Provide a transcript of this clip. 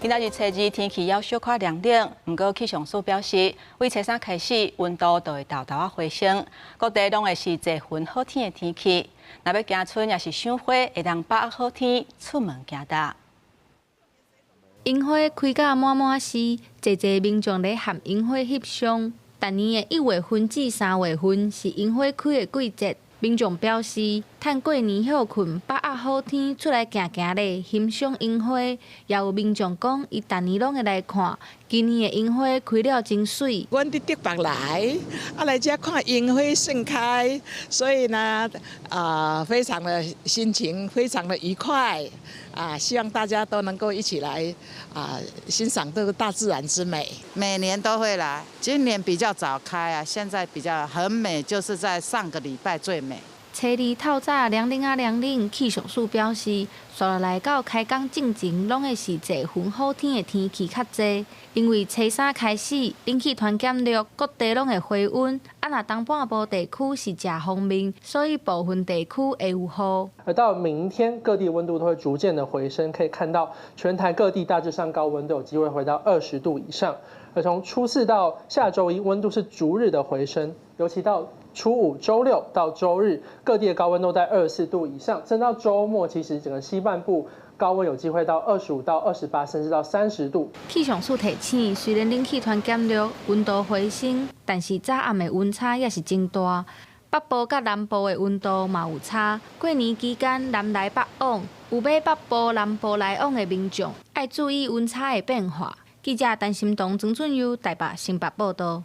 今仔日初二天氣猶小可涼冷，毋過氣象署表示，對初三開始溫度就會沓沓仔回升，各地攏會是濟雲好天的天氣。若欲行春抑是賞花，會當把握好天出門行踏。櫻花開甲滿滿是，濟濟民眾咧含櫻花翕相。逐年的1月份至3月份是櫻花開的季節。民眾表示，趁過年歇睏，把握好天出來行行咧，欣賞櫻花。也有民眾講，伊逐年攏會來看，今年的櫻花開了真媠。阮佇竹北來，啊來遮看櫻花盛開，所以呢，啊，非常的心情非常的愉快，啊，希望大家都能夠一起來啊，欣賞這個大自然之美。每年都會來，今年比較早開啊，現在比較很美，就是在上個禮拜最美。初二透早涼冷仔涼冷，氣象署表示，紲落來到開工進前，攏會是濟雲好天的天氣較濟。因為初三開始，冷氣團減弱，各地攏會回溫。啊，若東半部地區是誠鋒面，所以部分地區會有雨。而到明天，各地溫度都會逐漸的回升，可以看到全台各地大致上高溫都有機會回到20度以上。而從初四到下週一，溫度是逐日的回升，尤其到初五、週六到週日，各地的高溫都在24度以上，甚至到週末，其實整個西半部高溫有機會到25到28，甚至到30度。氣象署提醒，雖然冷氣團減弱，溫度回升，但是早暗的溫差也是真大。北部佮南部的溫度嘛有差。過年期間南來北往，有欲北部、南部來往的民眾，愛注意溫差的變化。記者陳心彤、曾俊優台北、新北報道。